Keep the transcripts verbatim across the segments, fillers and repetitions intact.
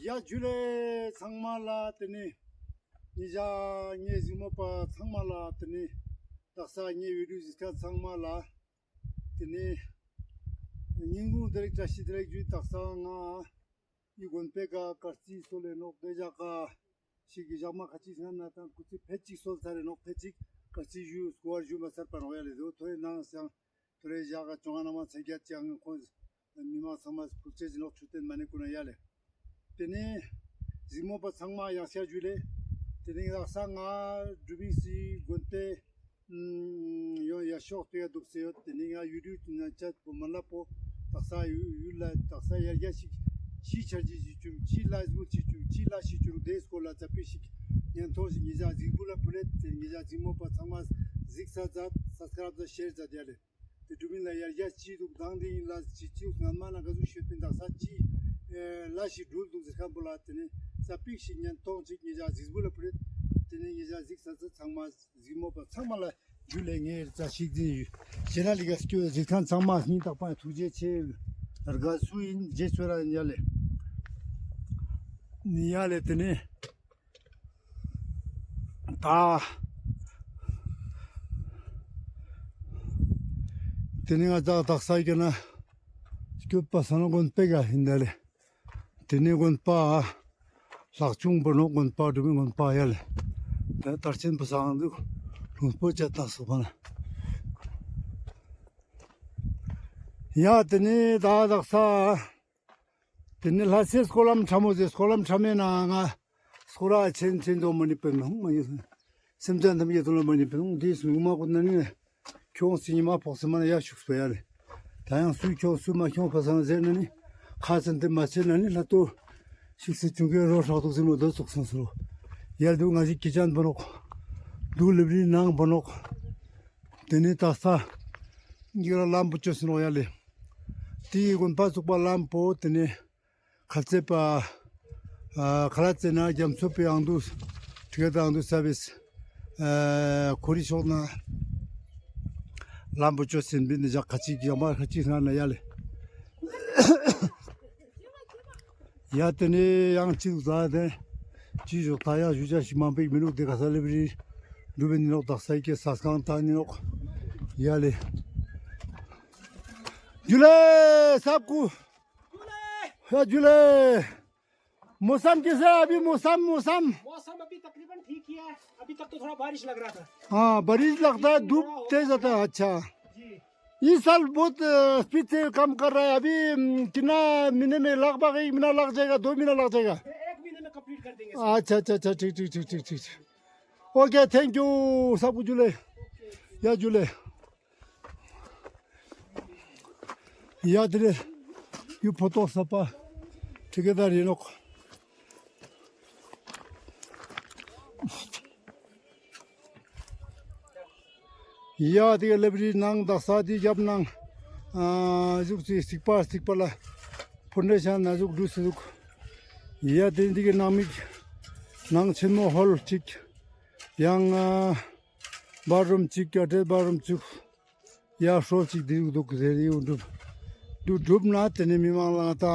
ཡ་ཇུ་ལེ་ཚང་མ་ལ། ཏེ་ནེ་ཉེ་ཞ་ངའི་གཟིགས་མོ་པ་ཚང་མ་ལ། ཏེ་ནེ་དག་ས་ངའི་བི་ཌིའོ་གཟིགས་མཁན་ཚང་མ་ལ། ཏེ་ནེ་ཉིན་གུང་དེ་རིང་བཀྲ་ཤིས་བདེ་ལེགས་ཞུ། དག་ས་ང་ངི་དགོན་པའི་ཀ་དཀར་རྩི་སོལ་ལེ་ནོག། ཏེ་ཞག་ག་ཞིག་གི་ཞག་མ་ཁ་ཅིག་སྔ་ན་དང་སྐུ་ཚེ་ཕེད་ཅིག་སོལ་ཚར་རེ་ནོག། ཕེད་ཅིག་དཀར་རྩི་ཞུ་སྐུ་བར་ཞུ་མ་ཚར་པ་ནོག་ཡ་ལེ། དོ་ཐོ་རེ་ནང་སང་ཐོ་རེ་ཞག་ག་བཅོ་ལྔ་ནང་མ་ཚེས་བརྒྱད་ཅིག་ཁོང་མི་མང་ཚང་མ་ཕུལ་ཆེ་ཟིན་ནོག། ཆུ་ཏན་མ་ནེ་ཀུན་ན་ཡ་ལེ། ཏེ་ནེ་གཟིགས་མོ་པ་ཚང་མ་ཡང་སྐྱར་ཇུ་ལེ། ཏེ་ནེ་དག་ས་ང་འབྲུག་བིན་སི་དགོན་པའི་ཡོང་ཡ་ཤོག་ཏེ་ཡ་དུག་སེ་ཡོད། ཏེ་ནེ་ང་ཡུ་ཊུབ་ན་ཅད་པོ་མ་ལ་པོ་དག་ས་ཡུ་ཡུལ་ལ་དག་ས་ཡར་རྒྱས་ཤིག་ཅི་ཆར་ཅི་ཅི་ཅུག་ཅི་ལ་སྒུལ་ཅི་ཅུག་ཅི་ལ་ཤི་ཅུག་ཏེ་སྐོར་ལ་ཙ་པིག་ཞིག་ཉན་ཐོང་ཞིག་ཉེ་ཞ་གཟིགས་འབུལ་ལ་ཕུལ་ལེ། ཏེ་ཉེ་ཞ་གཟིགས་མོ་པ་ཚང་མ་གཟིགས་ས་མཛད། སབ་སི་ཀ་རབ་མཛད། ཤེར་མཛད་ཡ་ལེ། ཏེ་འབྲུག་བིན་ལ་ཡར་རྒྱས་ཅི་དུག་དང་ཏེ་ཡིན་ལ་ཅི་ཅི་སྔན་མ་ན་ག་ཟུག་ཤོད་པིན་དག་ས་ཅི་ལ་ཞིག་འགྲུལ་དུག་ཟེར་ཁན་པོ་ལ་ཏེ་ནེ་ཙ་པིག་ཞིག་ཉན་ཐོང་ཅིག་ཉེ་ཞ་གཟིགས་འབུལ་ལ་ཕུལ་ལེ། ཏེ་ནེ་ཉེ་ཞ་གཟིགས་ས་ཚང་མ་གཟིགས་མོ་པ་ཚང་མ་ལ་ཇུ་ལེ། ངའི་རྩ་ཞིག་ཏེ་ཡོད་ཞེ་ན་ལི་ག་སྐྱོད་གཟིགས་ཁན་ཚང་མ་སྙིང་ཐག་པ་ནེ་ཐུགས་རྗེ་ཆེ། དགའ་བསུ་ཡིན། རྗེས་སུ་ར་ཡིན་ཡ་ལེ། ཡ་ལེ་ཏེ་ནེ། ད། ཏེ་ནེ་ང་དག་དག་ས་ཡི་ཀ་ན་སྐྱོད་པ་ས་ན་དགོན་པའི་ཀ་ཡིན་ད་ལེ། ཏེ་ནེ་དགོན་པ་ལྷག་ཆུང་པོ་ནོག། དགོན་པ་འབྲུག་མི་དགོན་པ་ཡ་ལེ། ད་དར་ཆེན་པོ་སང་དུག་ལུང་པོ་ཅད་དང་སོགས་པ་ན། ཡ་ཏེ་ནེ་ད་དག་ས། ཏེ་ནེ་ལྷ་སའི་སྐོར་ལམ་ཁྲ་མོ་ཟེར། སྐོར་ལམ་ཁྲ་མེ་ན་ང་སྐོར་ར་ཆེན་ཆེན་དོ་མ་ནི་པེ་མི་ཧུང་མ་ཡོད། སེམས་ཅན་ཐམས་ཅད་དོ་ལ་མ་ནི་པེ་ཧུང་། ཏེ་སུ་མ་གོ་ན་ནི་ཁྱོང་སི་ཉི་མ་ཕོག་སི་མ་ན་ཡ་ཤུགས་སུ་ཡ་ལེ། ད་ཡང་སུ་ཁྱོང་སུ་མ་ཁྱོང་ཕ་ས་ན་ཟེར་ན་ནི་ཁ་ཚན་ཏེ་མ་ཆེ་ན་ནི་ལྷ་ཏོ་ཤིག་སི་ཆུང་གི་རོ་ཧྲག་ཏོག་སི་མོ་དོ་ཙོགས་སོང་སོ། ཡ་དུ་ང་ཞིག་ཀི་ཅན་པོ་ནོག། དུ་ལེབ་རི་ནང་པོ་ནོག། ཏེ་ནེ་དག་ས་ཉིག་ར་ལམ་བུ་ཅོ་སི་ནོག་ཡ་ལེ། ཏེའི་དགོན་པ་ཚུགས་པ་ལམ་པོ་ཏེ་ནེ་ཁ་ཚེ་པ་ཨ་ཁ་ལ་ཚེ་ན་རྒྱ་མཚོ་པའི་ཨང་དུ་ཁྲི་ཀ་དང་དུ་ས་བིས་ཨ་ཁོ་རི་ཤོག་ན་ལམ་བུ་ཅོ་སེན་པིན་ནི་ཞག་ཁ་ཅིག་ཡང་མ་ཁ་ཅིག་སྔ་ན་ཡ་ལེ། ཡ་ཏེ་ནེ་ཡང་ཅི་ཟ་ཏེ་ཅི་ཞོག་ད་ཡང་ཞུ་ཅ་ཞིག་མང་པོ་མི་ནུག། ཏེ་ག་ས་ལེབ་རི་འབྲུག་བིན་ནོག། དག་ས་ཡི་ཀ་ས་སྐང་ཏང་ནི་ནོག་ཡ་ལེ། ཇུ་ལེ་སབ་ཀུ། ཡ་ཇུ་ལེ། موسم کیسا ہے ابھی؟ موسم، موسم۔ موسم ابھی تقریباً ٹھیک ہی ہے، ابھی تک تو تھوڑا بارش لگ رہا تھا۔ ہاں، بارش لگتا ہے، دھوپ تیز آتا ہے۔ اچھا۔ جی۔ اس سال بہت، آ، اسپیڈ سے کام کر رہا ہے۔ ابھی، ام، کتنا مہینے میں، لگ بھگ ایک مہینہ لگ جائے گا، دو مہینہ لگ جائے گا؟ ایک مہینے میں کمپلیٹ کر دیں گے سر۔ اچھا، اچھا، اچھا، ٹھیک، ٹھیک۔ اوکے، تھینک یو، سب کو جلے۔ یا جلے۔ ཡ་དེ་རེ་ཡུ་ཕོ་ཏོག་ས་པ་ཁྲི་ཀེ་དར་ཡིན་ནོག། ཡ་དེ་ག་ལེབ་རི་ནང་དག་ས་དེ་རྒྱབ་ནང་ཨ་ཟུག་ཅིག་སིག་པ་སིག་པ་ལ་ཕུན་རེ་ཤ་ན་ཟུག་འདུག་སེ་ཟུག། ཡ་དེ་འདི་གི་ནང་མིག་ནང་ཆེན་མོ་ཧོལ་ཅིག་ཡང་ཨ་བཱཐ་རུམ་ཅིག་ཨ་ཊེཆ་བཱཐ་རུམ་ཅིག། ཡ་ཧྲོ་ཅིག་དེ་རུ་འདུག་ཟེར་ཡོད་འདུག། འདུག་འགྲུབ་ན་དེ་ནས་མི་མང་ལ་ད་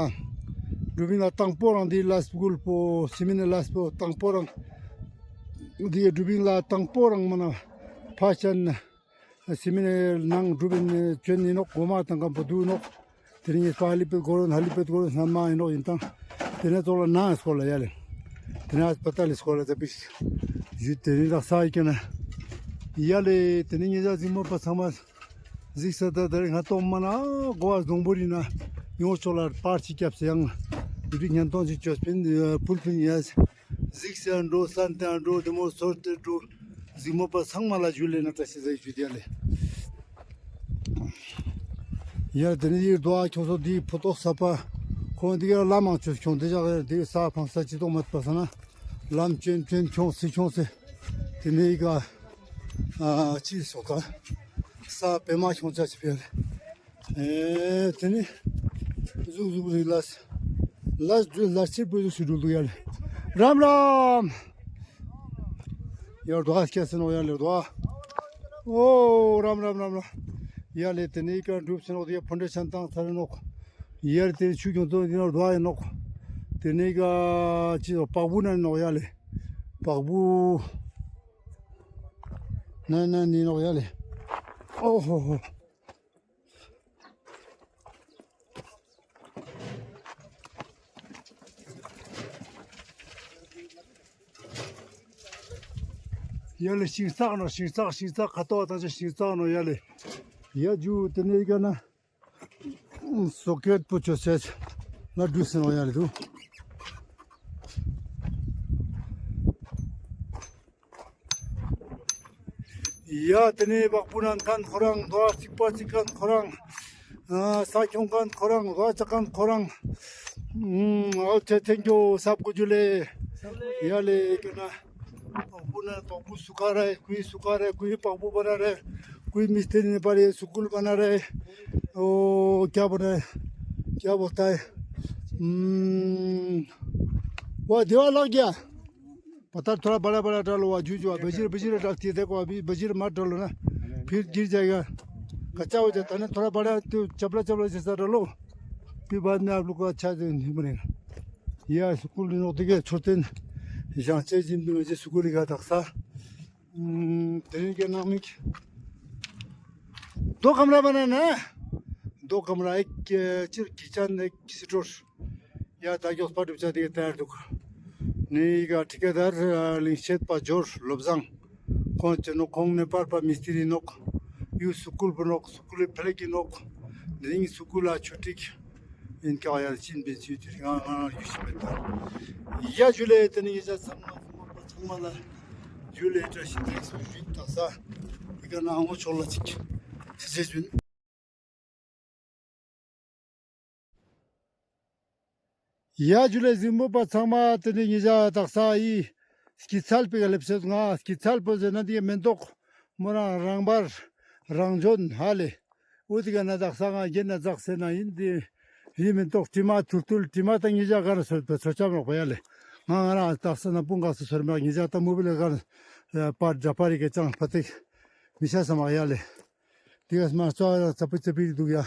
འགྲུབ་ཡིན་ལ་དང་པོ་རང་དེ་ལ་སྐུལ་པོ་སི་མི་ནི་ལ་སྤོ་དང་པོ་རང་དེ་འགྲུབ་ཡིན་ལ་དང་པོ་རང་མ་ན་ཕ་ཆན་སི་མི་ནི་ནང་འགྲུབ་ཡིན་ཅོན་ཡིན་ནོག། གོ་མ་དང་ཀམ་པོ་འདུག་ནོག། དེ་རིང་ངས་པ་ཧ་ལི་པེད་གོ་རོན་ཧ་ལི་པེད་གོ་རོན་སྣ་མ་ཡིན་ནོག་ཡིན་དང་། དེ་ནས་ཙོགས་ལ་ནང་སྐོར་ལ་ཡ་ལེ། དེ་ནས་ཨ་སྤ་ཏ་ལི་སྐོར་ལ་ད་པིག་ཞུས་དེ་རིང་རག་ས་ཡི་ཀ་ན་ཡ་ལེ། དེ་ནས་ངེད་ཅག་གཟིགས་མོ་པ་ཚང་མ་གཟིགས་ས་ད་དེ་རིང་ང་གཏོང་མ་ན་གོ་བ་སྡོང་པོ་རི་ན་ཡོང་ཆོག་ལ་པར་ཅིག་སྐྱབས་སེ་ཡང་བི་ཌིའོ་ཉན་ཐོང་ཅིག་བཅོས་པིན་ཕུལ་པིན་ཡ། གཟིགས་ས་འགྲོ་ས་དེ་འགྲོ་དེ་མོ་ཚོར་དེ་འགྲོ། གཟིགས་མོ་པ་ཚང་མ་ལ་ཇུ་ལེ་ན་བཀྲ་ཤིས་བདེ་ལེགས་ཞུ་དེ་ལེ། ཡ་དེ་ནས་ཡིར་རྡོ་ཨ་ཁྱོད་ཚོ་དེའི་ཕོ་ཏོག་ས་པ་ཁོང་དེ་ག་ལ་མང་ཆོས་ཁྱོང་དེ་ཞག་དེ་ས་ཕང་ས་ཅི་ཏོག་མ་པ་ས་ན་ལམ་ཅོན་ཅོན་ཁྱོང་སི་ཁྱོང་སི་དེ་ནས་ཡི་ག་ཨ་ཅི་སོགས་ད་ས་པེ་མ་ཁྱོང་ཆ་ཅི་ཕེ་ལེ། ཨེ་དེ་ནི་ཟུག་ཟུག་ཟིག་ལ་ལ་ལ་ཕྱིར་པོ་ཟུག་ཞིག་འགྲོ་འདུག་ཡ་ལེ། རམ་རམ། ཡ་རྡོ་ཨ་སྐྱ་སེ་ནོག་ཡ་ལེ་རྡོ་ཨ། ཨོ་རམ་རམ་རམ་རམ། ཡ་ལེ་དེ་ནི་ཀ་འགྲུབ་སེ་ནོག་དེ་ཕོན་འདྲེ་ཆན་བཏང་ཚར་ནོག། ཡ་ལེ་དེ་ཆུ་གྱོང་ཚོ་དེ་ནོག་རྡོ་ཨ་ཡིན་ནོག། ཏེ་ནེ་ག་ཅི་ཟེར་པག་བུ་ན་ནོག་ཡ་ལེ། པག་བུ་ན་ན་ནི་ནོག་ཡ་ལེ། ཨོ་ཧོ་ཧོ། ཡ་ལེ་ཤིང་ཙག་ནོག། ཤིང་ཙག་ཤིང་ཙག་ཁ་ཏོག་ཏང་ཅེ་ཤིང་ཙག་ནོག་ཡ་ལེ། ཡ་ཇུ་ཏེ་ནེ་ག་ན་སོ་ཀེད་པོ་ཅོ་སེ་ལ་དུག་སེ་ནོག་ཡ་ལེ་དུག། ཡ་ཏེ་ནེ་པག་བུ་ནན་ཁན་ཁོ་རང་། དོ་རྩིག་པ་རྩིག་ཁན་ཁོ་རང་། ཨ་ས་ཁྱོང་ཁན་ཁོ་རང་། དོ་ཅག་ཁན་ཁོ་རང་། ཨ་ཨོ་ཁེ་ཐེང་ཀིའུ། སབ་གོ་ཇུ་ལེ། ཡ་ལེ་ཀ་ན་པག་བུ་ན་པག་བུ་སུ་ཀ་རེ། ཀོའི་སུ་ཀ་རེ། ཀོའི་པག་བུ་བ་ན་རེ། ཀོའི་མིས་ཏི་རི་ནེ་པ་རེ། སུ་ཀུལ་བ་ན་རེ། ཨོ་ཀྱ་བོ་ཏེ་ཀྱ་བོ་ཏེ། ཨུམ། ཝ་དེ་བ་ལག་གྱ། པ་ཏར་ཐོ་ར་བ་ལ་བ་ལ་དྲ་ལོ། ཝ་ཇུ་ཇུ་ཝ་བ་ཇིར་བ་ཇིར་དྲ་ཏེ་ཏེ་ཀོ་བ་བ་ཇིར་མ་དྲ་ལོ་ན་ཕིར་གྱིར་ཇ་ག་ཀ་ཅ་བོ་ཇ། ཏ་ནེ་ཐོ་ར་བ་ལ་ཏུ་ཅབ་ལ་ཅབ་ལ་ཇེ་ས་དྲ་ལོ། ཕི་བ་ནེ་ཨབ་ལུ་ཀ་ཆ་ཏེ་ནི་མ་ནེ། ཡ་སུ་ཀུལ་ནོག་ཏེ་གེ་ཆོ་ཏེན་ཞང་ཅེ་ཇིན་པི་ང་ཅེ་སུ་ཀུལ་ལི་ག་དག་ས། ཨུམ། ཏེ་ནེ་ག་ནང་མིག་དོ་ཀམ་ར་བ་ན་ན། དོ་ཀམ་ར་ཨེག་ཅིར་ཀི་ཅན་ཨེག་སི་ཊོར། ཡ་ད་གྱོགས་པ་གྲུབ་ཆ་ཏེ་ག་ཏ་ཡར་དུག། ནི་ག་ཊི་ཀེ་དར་ལིང་ཤེད་པ་ཇོར་ལོབ་ཟང་ཁོང་ཅི་ནོག། ཁོང་ནེ་པར་པ་མིས་ཏི་རི་ནོག། ཡུ་སུ་ཀུལ་པོ་ནོག། སུ་ཀུལ་ལི་ཕེ་ལེ་ཀི་ནོག། ནི་རིང་སུ་ཀུལ་ལ་ཆུ་ཊིག་ཨིན་ཀ་ཡ་ཅིན་པེ་ཅུ་ཏི་རི་ང་ང་ཡུ་ཤི་མེད་ད། ཡ་ཇུ་ལེ། ཏེ་ནེ་ཡ་ཅག་ཚང་མ་ཚང་མ་ཚང་མ་ལ་ཇུ་ལེ་བཀྲ་ཤིས་བདེ་ལེགས་སུ་ཞུ་ཡིན། དག་ས་འི་ཀ་ན་ངོ་ཆོག་ལ་ཅིག་ཅི་ཟེར་ཞུ་ཡིན། ཡ་ཇུ་ལེ་གཟིགས་མོ་པ་ཚང་མ། ཏེ་ནེ་ཉེ་ཞ་དག་ས་འི་སྐྱིད་ཚལ་པེ་ག་ལེབ་སེ་ང་། སྐྱིད་ཚལ་པོ་ཟེར་ན་ཏེ་མེན་ཏོག་མོ་རང་རང་བར་རང་བྱོན་ཧ་ལེ། འོ་ཏེ་ག་ན་དག་ས་ང་གྱེན་ན་ཛག་སེ་ན་ཨིན། ཏེ་རི་མེན་ཏོག་དྲི་མ་ཐུར་ཐུར་དྲི་མ་ཏ་ཉེ་ཞ་ག་ར་སོར་པེ་སོར་ཆ་མ་ནོག་པ་ཡ་ལེ། ང་ང་རང་དག་ས་ན་སྤུང་ག་སོ་སོར་མ་ཉེ་ཞ་ཏ་མུ་བི་ལ་ག་ར་པ་དྲ་པ་རི་གེ་ཅང་ཕ་ཏེ་མི་ཤ་ས་མ་ཡ་ལེ། ཏེ་ག་སྨ་རྩ་ཡ་ཙ་པི་ཙ་པི་རི་དུག་ཡ།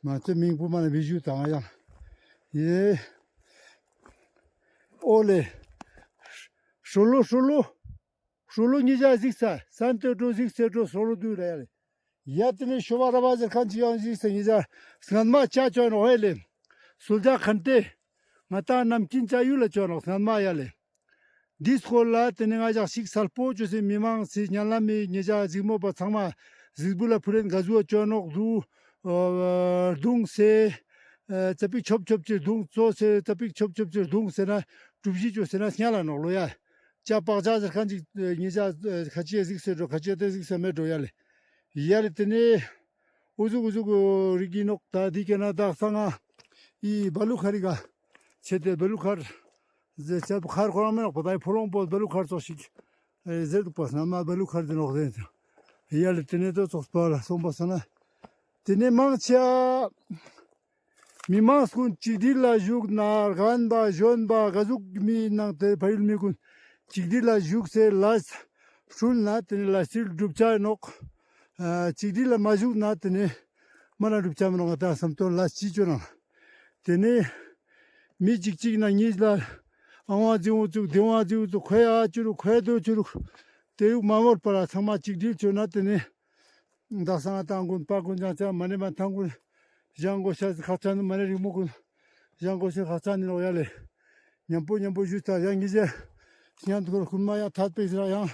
མ་ཚེ་མིང་པོ་མ་ན་བི་ཞུ་ཏང་ཡ། ཡེ། ཨོ་ལེ། ཧྲུ་ལུ་ཧྲུ་ལུ། ཧྲུ་ལུ་ཉེ་ཞ་གཟིགས་ས། སན་ཏེ་ཏྲོ་གཟིགས་སེ་ཏྲོ་ཧྲུ་ལུ་དུ་ར་ཡ་ལེ། ཡ་ཏེ་ནེ་ཤོ་བ་ར་བ་ཟེར་ཁན་ཅིག་ཡང་གཟིགས་སེ་ཉེ་ཞ་སྔན་མ་ཅ་ཅོ་ནོག་ཧེ་ལེ། སུལ་ཇ་ཁན་ཏེ། ང་ཏང་ནམ་ཀིན་ཅ་ཡུལ་ལ་ཅོ་ནོག་སྔན་མ་ཡ་ལེ། འི་སྐོར་ལ་ཏེ་ནེ་ང་ཞག་ཞིག་སལ་པོ་ཅོས་སེ་མི་མང་སི་ཉན་ལ་མི་ཉེ་ཞ་གཟིགས་མོ་པ་ཚང་མ་གཟིགས་འབུལ་ལ་ཕུལ་ལེན་ག་ཟུག་ཅོ་ནོག་དུ། ཨ་རྡུང་སེ་ཨ་ཙ་པིག་ཆོབ་ཆོབ་ཅིག་རྡུང་ཙོ་སེ་ཙ་པིག་ཆོབ་ཆོབ་ཅིག་རྡུང་སེ་ན་གྲུབ་གཞི་ཅོས་སེ་ན་སྙ་ལ་ནོག་ལོ་ཡ། ཅ་པག་ཅ་ཟེར་ཁན་ཅིག་ཉེ་ཞ་ཁ་ཅིག་གཟིགས་སེ་འགྲོ། ཁ་ཅིག་ཏེ་གཟིགས་སེ་མེད་འགྲོ་ཡ་ལེ། ཡ་ལེ་ཏེ་ནེ་འུ་ཟུག་འུ་ཟུག་རིག་གི་ནོག། ཏ་འི་ཀ་ན་དག་ས་ང་འི་བ་ལུ་ཁ་རི་ག་ཆེ་ཏེ་བ་ལུ་ཁར་ཟེར་ཆ་ཁར་ཁོ་རང་མེ་ནོག་པ། ཏ་འི་ཕོ་ལོང་པོ་བ་ལུ་ཁར་ཙོགས་ཤིག་ཟེར་དུག་པ། སྔན་མ་བ་ལུ་ཁར་ཏེ་ནོག་ཟེར་ཏེ། ཡ་ལེ་ཏེ་ནེ་ཏོ་ཙོགས་པ་ལ་སོང་པ་སོང་ན་ཏེ་ནེ་མང་ཆེ་མི་མང་ཀུན་ཅིག་སྒྲིལ་ལ་ཞུགས་ན་རྒན་པ་གཞོན་པ་ག་ཟུག་མི་ནང་ཏེ་ཕ་ཡུལ་མི་ཀུན་ཅིག་སྒྲིལ་ལ་ཞུགས་སེ་ལས་སྤྲུལ་ན་ཏེ་ནེ་ལས་སྤྲུལ་གྲུབ་ཆ་ནོག། ཨ་ཅིག་སྒྲིལ་ལ་མ་ཞུགས་ན་ཏེ་ནེ་མ་ན་གྲུབ་ཆ་མ་ནོག། ང་ཏང་སམ་ཏོ་ལ་ཅི་ཅོ་ན་ཏེ་ནེ་མི་ཅིག་ཅིག་ན་ཉིས་ལ་ཨ་ཝང་ཛི་འུ་ཙུག་དེ་ཝང་ཛི་འུ་ཙུག་ཁོའི་ཨ་ཅུ་རུ་ཁོའི་དོ་ཅུ་རུ་ཏེ་ཡུག་མ་མོར་པ་ལ་ཚང་མ་ཅིག་སྒྲིལ་ཅོ་ན་ཏེ་ནེ་དག་ས་ང་ཏང་ཀུན་པ་ཀུན་ཅང་ཅང་མ་ནེ་མ་ཐང་ཀུན་ཞང་གོ་ཤ་ཁག་ཅན་མ་ནེ་རིང་མོ་ཀུན་ཞང་གོ་ཤ་ཁག་ཅན་ནི་ནོག་ཡ་ལེ། ཉམ་པོ་ཉམ་པོ་ཞུ་ཏ་ཡང་ཉེ་ཞ་སྙན་ཐོར་ཀུན་མ་ཡང་ཐད་པེ་ཟེར་ཡང་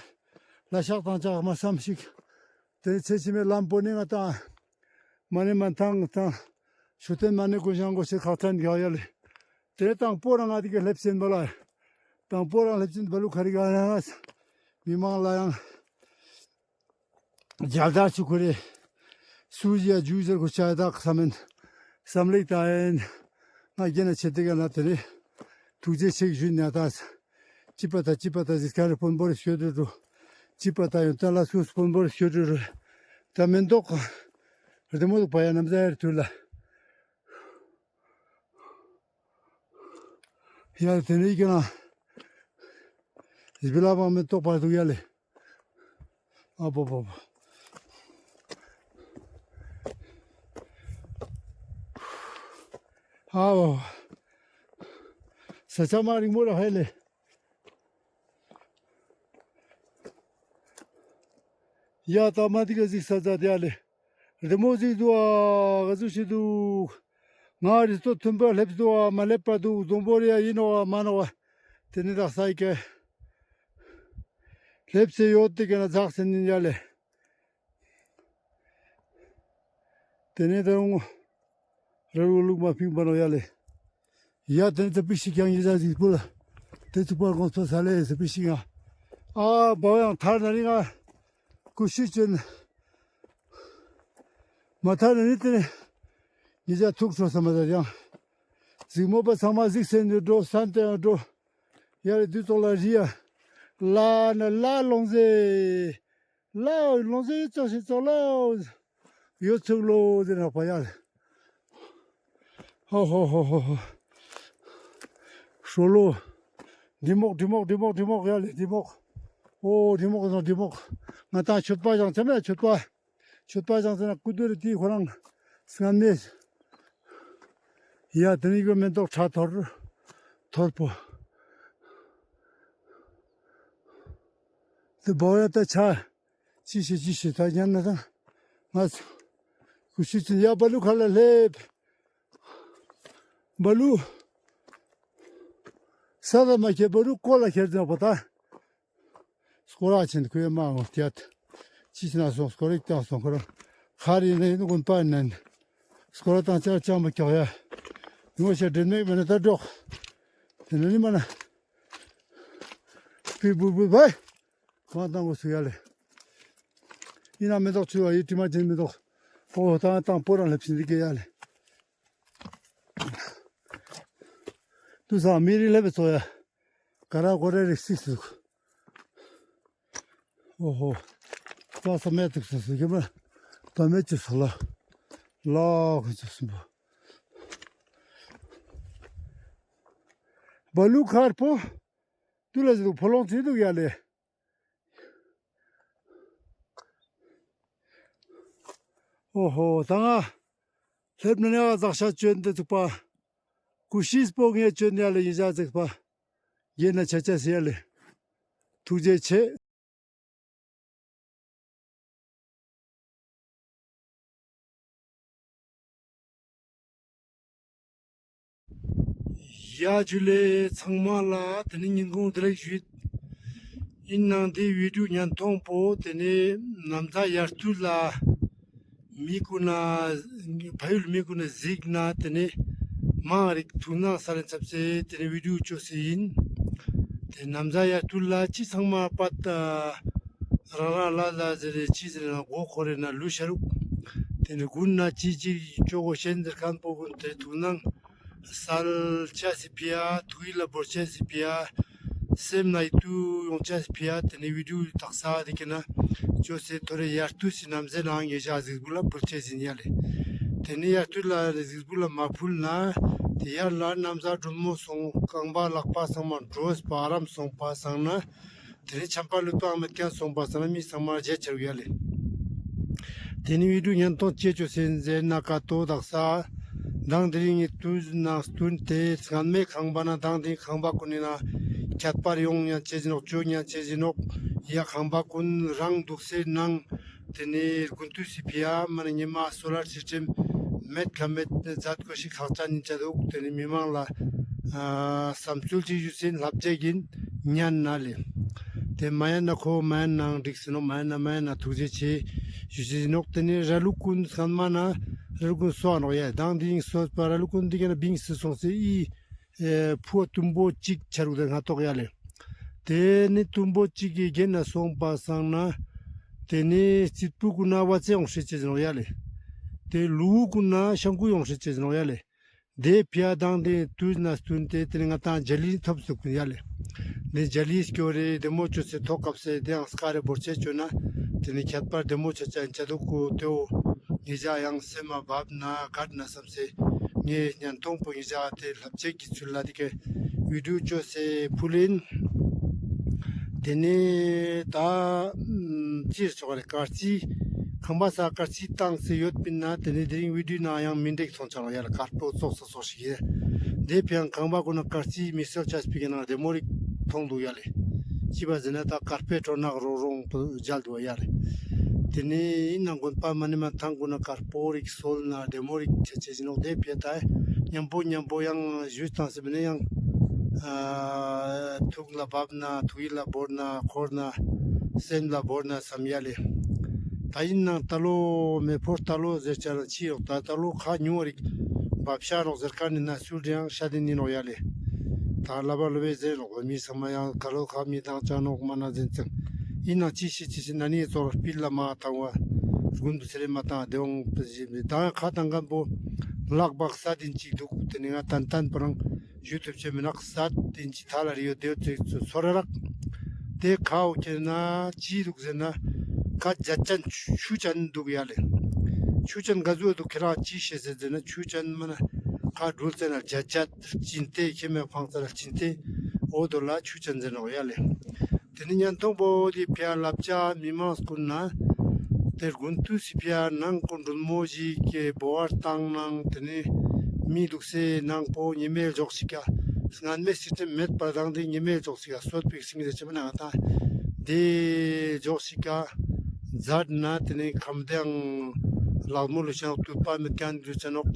ལ་ཤག་དང་ཅག་མ་སམ་ཞིག། ཏེ་ཚེ་ཕྱི་མའི་ལམ་པོ་ནི་ང་ཏང་མ་ནེ་མ་ཐང་ང་ཏང་ཞུ་ཏེན་མ་ནེ་ཀུན་ཞང་གོ་ཤ་ཁག་ཅན་ག་ཡ་ལེ། ཏེ་དང་པོ་རང་ང་ཏི་གེ་ལེབ་སེན་བ་ལ་དང་པོ་རང་ལེབ་སེན་བ་ལུ་ཁ་རི་ག་ཡང་མི་མང་ལ་ཡང་། ཇལ་དར་ཆུ་ཁོ་རེ། སུ་ཡ་ཇུ་ཟེར་ཁོ་ཆ་དག་ས་མེན། སམ་ལེགས་ཏ་ཨིན། ང་རྒྱལ་ན་ཆེ་ཏེ་ག་ན་ཏེ་ནེ། ཐུགས་རྗེ་ཆེ་ཞུ་ན་ཏ། ཅི་པ་ཏ་ཅི་པ་ཏ་ཟིག་ཀ་རེ་སྤོན་པོ་རེ་ཤོད་དུ་རུ། ཅི་པ་ཏ་ཡོན་ཏན་ལ་སུ་སྤོན་པོ་རེ་ཤོད་དུ་རུ། ཏ་མེན་ཏོག་རྡེ་མོ་དུག་པ་ཡ་ནམ་ཟ་ཡར་ཐུ་ལ། ཡ་ཏེ་ནེ་ཀ་ན་ཟི་བི་ལ་བ་མེ་ཏོག་པ་དུག་ཡ་ལེ། ཨ་བོ་བོ་བོ། ཨ་བོ། ད་ཆ་མ་རིང་མོ་ར་ཧེ་ལེ། ཡ་ད་མ་དེ་ག་གཟིགས་ས་ཛད་ཡ་ལེ། རི་མོ་གཟིགས་དུག་ཨ། ག་ཟུག་ཤིག་དུག། ང་རི་སོ་མཐུན་པ་སླེབས་དུག་ཨ། མ་སླེབས་པ་དུག། རྫོང་པོ་རི་ཡ་ཨིན་ནོག་ཨ་མན་ནོག་ཨ། ཏེ་ནེ་དག་ས་ཡི་ཀ་སླེབས་སེ་ཡོད་དེ་ཀ་ནེ་ཛག་སེ་ཨིན་ཡ་ལེ། ཏེ་ནེ་ད་རུང་ར་རུ་ལུག་མ་ཕིང་པ་ནོག་ཡ་ལེ། ཡ་ཏེ་ནེ་ཙ་པིག་ཞིག་ཀྱང་ཉེ་ཞ་ཟིག་པོ་ལ་ཏེ་ཚུགས་པར་དགོངས་པ་སལ་ལེ། ཙ་པིག་ཞིག་ཡང་ཨ་བ་ཡང་ཐར་ན་ནི་ང་ཀུ་ཤུ་ཅན་མ་ཐར་ན་ནི་ཏེ་ནེ་ཉེ་ཞ་ཐུགས་ཁྲོ་ས་མ་ད་ཡང་གཟིགས་མོ་པ་ཚང་མ་གཟིགས་སེ་ནི་འགྲོ་སན་ཏེ་ཡང་འགྲོ་ཡ་ལེ། དུས་ཚོགས་ལ་རི་ཡ་ལ་ན་ལ་ལོང་ཟེ། ལའོ་ལོང་ཟེ་ཙོགས་ཤིག་ཙོགས་ལའོ། ཡོད་ཚུགས་ལོ་ཟེར་ན་པ་ཡ་ལེ། ཧོ་ཧོ་ཧོ་ཧོ་ཧོ། ཧྲོ་ལོ། འབྲི་མོག་འབྲི་མོག་འབྲི་མོག་འབྲི་མོག་ཡ་ལེ་འབྲི་མོག། ཨོ་འབྲི་མོག་ཟེར་ན་འབྲི་མོག། ང་ཏང་མཆོད་པ་བཞེངས་ཙ་ན་མཆོད་པ། མཆོད་པ་བཞེངས་ཙ་ན་ཀུ་དུ་རི་ཏི་ཁོ་རང་སྔན་མེ། ཡ་ཏེ་ནེ་ཀོ་མེ་ཏོག་ཁྲ་ཐོར་ཐོར་པོ། ཏེ་བོ་ཡ་ད་ཆ། ཅི་ཤེས་ཅི་ཤེས་ད་ཉན་ན་ད། ང་ཚོ་ཀུ་ཤུ་ཅན་ཡ་བ་ལུ་ཁ་ལ་ལེབ། བ་ལུ། ས་ད་མ་ཁྱེར་བ་ལུ་ཀོ་ལ་ཁྱེར་ཟེར་བ་ད། སྐོར་ར་ཅན་ཁོའི་མ་འོང་ཏེ་ཡ། ཅི་ཅི་ན་སོང་སྐོར་རིག་ཏང་སོང་ཁོ་རང་། ཁ་རི་ནེ་ནི་གུན་པ་ནན། སྐོར་ར་ཏང་ཅར་ཅང་མ་ཀྱོག་ཡ། ངོ་ཤེས་འདྲེན་མེད་མེད་ན་ད་འགྲོག། ཏེ་ནེ་ནི་མ་ན། པི་བུ་བུ་བའི། མ་ཏང་གོ་སུ་ཡ་ལེ། ཨིན་ན་མེ་ཏོག་ཆུ་བ་ཡི་དྲི་མ་ཅན་མེ་ཏོག། ཨོ་ཏང་ཏང་པོ་རང་ལེབ་སིན་འདི་ཀེ་ཡ་ལེ། ཏུ་ས་མི་རི་ལེབ་ཚོ་ཡ། ག་ར་གོ་རེ་རིག་སིག་སུག། ཨོ་ཧོ། ཏ་ས་མེ་ཏུག་སུ་སུ་གེ་མ། ཏ་མེ་ཅི་སུ་ལ། ལ་ཁུ་ཅི་སུ་བོ། བ་ལུ་ཁར་པོ། ཏུ་ལ་ཟེར་དུག་ཕོ་ལོང་ཚེ་དུག་ཡ་ལེ། ཨོ་ཧོ་ད་ང་ལེབ་ན་ནེ་ཨ་ཟག་ཤ་ཅོན་ཏེ་ཚུགས་པ། ཀུ་ཤིས་པོ་ངས་ཅོན་ཡ་ལེ་ཡི་ཟ་ཚུགས་པ། ཡེ་ན་ཆ་ཆ་སི་ཡ་ལེ། ཐུགས་རྗེ་ཆེ། ཡ་ཇུ་ལེ་ཚང་མ་ལ། ཏེ་ནེ་ཉིན་གུང་བདེ་ལེགས་ཞུ། ཨིན་ནའང་ཏེ་བི་ཌིའོ་ཉན་ཐོང་པོ་ཏེ་ནེ་ནམ་ཟླ་ཡར་ཐུར་ལ་མི་གུན་ན་ཕ་ཡུལ་མི་གུན་ན་གཟིགས་ན་ཏེ་ནེ་མང་རིག་ཐུགས་སྣང་ས་ལེན་ཚབ་སེ་ཏེ་ནེ་བི་ཌིའོ་ཅོ་སེ་ཨིན། ཏེ་ནམ་ཟླ་ཡར་ཐུར་ལ་ཅི་ཚང་མ་པད་རང་རང་ལ་ལ་ཟེར་རེ་ཅི་ཟེར་ན་མགོ་འཁོར་རེ་ན་ལུས་ཤ་རུག། ཏེ་ནེ་གུན་ན་ཅི་ཅི་ཅོ་གོ་ཤེས་ཟེར་ཁན་པོ་གུན་ཏེ་ཐུགས་སྣང་སལ་ཆ་སི་ཕི་ཡ་ཐུགས་ཡིད་ལ་བོར་ཆ་སི་ཕི་ཡ་སེམས་ནང་ཡིད་དུ་ཡོང་ཆ་སི་ཕི་ཡ་ཏེ་ནེ་བི་ཌིའོ་དག་ས་ཏེ་ཀེ་ན་ཅོ་སེ་ཐོ་རེ་ཡར་ཐུར་སི་ནམ་ཟླ་ནང་ངེ་ཞག་གཟིགས་འབུལ་ལ་ཕུལ་ཆ་སི་ཨིན་ཡ་ལེ། ཏེ་ནེ་ཡར་ཐུར་ལ་གཟིགས་འབུལ་ལ་མ་ཕུལ་ན་ཏེ་ཡར་ལ་ནམ་ཟླ་དྲོན་མོ་སོང་རྐང་པ་ལག་པ་ཚང་མ་འགྲོས་པ་ཨ་རམ་སོང་པ་སང་ན། ཏེ་ནེ་ཆམ་པ་ལུད་པའང་མེད་ཁན་སོང་པ་སང་ན་མི་ཚང་མ་རྗེད་ཆ་རུག་ཡ་ལེ། ཏེ་ནེ་བི་ཌིའོ་ཉན་ཐོང་ཅེ་ཅོ་སེ་ཟེར་ན་ཀ་ཏོ་དག་ས། མདང་དེ་རིང་ངི་དུས་ནང་སྟུན་ཏེ་སྔན་མའི་ཁང་པ་ན་མདང་དེ་རིང་ཁང་པ་གུན་ནི་ན་ཁྱད་པར་ཡོང་ཉན་ཆེ་ཟིན་ནོག་ཅོ་ཉན་ཆེ་ཟིན་ནོག། ཡ་ཁང་པ་གུན་རང་དུག་སེ་ནང་ཏེ་ནེ་དགུན་དུས་སི་ཕི་ཡ་མ་ནེ་ཉི་མ་སོ་ལར་སི་སི་ཊེམ་མེད་ཁ་མེད་ཛད་གོས་ཤིག་ཁག་ཅན་ཨིན་ཆ་དུག། ཏེ་ནེ་མི་མང་ལ་ཨ་སམ་ཚུལ་ཅིག་ཞུས་སེ་ལབ་ཅེས་ཨིན་ཉན་ན་ལེ། ཏེ་མ་ཉན་ན་ཁོ་མ་ཉན་ནའང་འགྲིག་སེ་ནོག། མ་ཉན་ན་མ་ཉན་ན་ཐུགས་རྗེ་ཆེ་ཞུ་ཅེས་ཨིན་ནོག། ཏེ་ནེ་ར་ལུག་གུན་སྔན་མ་ན་ར་ལུག་གུན་སོ་ནོག་ཡ། མདང་དེ་རིང་སོས་པ་ར་ལུག་གུན་དེ་ཀ་ན་བིངས་སེ་སོང་སེ་ཨི་ཨེ་ཕུ་བ་དུམ་བུ་ཅིག་ཆ་རུག་ཏེ་སྔ་ཏོག་ཡ་ལེ། ཏེ་ནེ་དུམ་བུ་ཅིག་གི་གྱེན་ན་སོང་པ་སང་ན་ཏེ་ནེ་རྩིད་པུ་གུན་ན་བ་ཙེ་ཡོང་ཤེས་ཅེས་ཨིན་ནོག་ཡ་ལེ། ཏེ་ལུ་གུ་གུན་ན་ཤང་ཀུ་ཡོང་ཤེས་ཅེས་ཨིན་ནོག་ཡ་ལེ། ཏེ་ཕི་ཡ་མདང་དེ་དུས་ན་སྟུན་ཏེ་ཏེ་ནེ་ང་ཏང་ཇ་ལི་ཐོབ་སུག་ཡ་ལེ། ཏེ་ཇ་ལི་སྐྱོ་རེ་བདེ་མོ་ཅོས་སེ་ཐོག་ཀབ་སེ་ཏེའང་སྐ་རེ་བོར་ཆེ་ཅོ་ན་ཏེ་ནེ་ཁྱད་པར་བདེ་མོ་ཆ་ཆ་ཨིན་ཆ་དུག་གོ། ཏེའོ་ངེ་ཞག་ཡང་སེམས་མ་བབ་ན་གད་ན་སམ་སེ་ངའི་ཉན་ཐོང་པོ་ངེ་ཞག་ཏེ་ལྷབ་ཅེས་ཀྱི་ཚུལ་ལ་ཏེ་ཀ་བི་ཌིའོ་ཅོས་སེ་ཕུལ་ཨིན། ཏེ་ནེ་ད་ཨམ་ཅི་ཟེར་ཆོག་རེ་དཀར་རྩི་ཁང་པ་ས་དཀར་རྩི་བཏང་སེ་ཡོད་པིན་ན་ཏེ་ནེ་དེ་རིང་བི་ཌིའོ་ནང་ཡང་མི་འགྲིག་སོང་ཆ་ལོ་ཡ་ལེ། དཀར་པོ་ཙོགས་སོ་སོ་ཞིག་ཡིན། དེ་ཕིའང་ཁང་པ་གུན་ན་དཀར་རྩི་མི་སེར་ཆ་སྤེ་གི་ནང་བདེ་མོ་རིག་མཐོང་འདུག་ཡ་ལེ། ཅི་བ་ཟེར་ན་ད་དཀར་པོའི་ཁྲོད་ན་རོག་རོག་ཏུ་མཇལ་འདུག་ཡ་ལེ། དེ་ནས་ཡིན་ནང་དགོན་པ་མ་ནི་མ་ཐང་གུན་ན་དཀར་པོ་རིག་སོལ་ན་བདེ་མོ་རིག་ཆ་ཆེ་ཞིག་ནོག། དེ་ཕིའ་ད་མཉམ་པོ་མཉམ་པོ་ཡང་ཞུས་བཏང་ཟེར་བ་ནི་ཡང་ཨ་ཐུགས་ལ་བབ་ན་ཐུགས་ཡིད་ལ་བོར་ན་འཁོར་ན་སེམས་ལ་བོར་ན་བསམ་ཡ་ལེ། ད་ཡིན་ནང་ད་ལོ་མེ་ཕོ་ད་ལོ་ཟེར་ཆ་ན་ཅི་ཡོག་ད་ད་ལོ་ཁ་ཉུང་བ་རིག་བབ་ཤ་རོག་ཟེར་ཁན་ནི་ན་སུལ་རེ་ཡང་ཤ་དེ་ནི་ནོག་ཡ་ལེ། ད་ལ་བ་ལོ་བའི་ཟེར་རོག་མི་ཚང་མ་ཡང་ཁ་ལོ་ཁ་མི་དང་ཅ་ནོག་མ་ན་ཟེར་ཙང་ཡིན་ནང་ཅི་ཤི་ཅི་ཤི་ན་ནི་ཙོག་སྤིལ་ལ་མ་བཏང་བ་དགུན་དུ་ཚེ་རེ་མ་བཏང་བདེ་འོང་པ་ཞིག་མི་ད་ཁ་བཏང་མཁན་པོ་ལག་པག་ས་དེན་ཅིག་འདུག། དེ་ནི་ང་ཏན་ཏན་པོ་རང་ཞུ་ཐུབ་ཆེ་མི་ནག་ས་དེན་ཅིག་ཐ་ལ་རི་ཡོད་དེ་ཚོ་ཚོ་ར་རག། དེ་ཁ་འོ་ཁྱེར་ན་ཅི་འདུག་ཟེར་ན་ཁ་ཇ་ཅན་ཆུ་ཆུ་ཅན་འདུག་ཡ་ལེ། ཆུ་ཅན་ག་ཟུག་འདུག་ཁྱེ་རང་ཅི་ཤེས་ཟེར་ཟེར་ན་ཆུ་ཅན་མ་ན་ཁ་འགྲུལ་ཙེ་ན་ཇ་ཅན་ཅིན་ཏེ་ཁྱེ་མེ་ཕང་ཙེ་ན་ཅིན་ཏེ་འོ་དོ་ལ་ཆུ་ཅན་ཟེར་ནོག་ཡ་ལེ། དེ་ནི་ཉན་ཐོང་པོ་དེ་ཕིའ་ལབ་ཅ་མི་མང་སྐུན་ན་དེ་དགུན་དུས་སི་ཕིའ་ནང་ཀུན་འགྲུལ་མོ་ཞིག་གི་བོ་བར་བཏང་ནང་དེ་ནི་མི་འདུག་སེ་ནང་པོ་ཉི་མའི་ལྗོག་ཞིག་ག་སྔན་མའི་སི་སི་ཊེམ་མེད་པར་དང་དེ་ཉི་མའི་ལྗོག་ཞིག་ག་སོད་པིག་སིང་རེ་ཆེ་མ་ན་ང་ད་དེ་ལྗོག་ཞིག་ག་མཛད་ན་དེ་ནི་ཁམས་དེའང་ལག་མོ་ལུ་ཤ་ནོག། དུད་པ་མེད་ཁན་ལུ་ཤ་ནོག།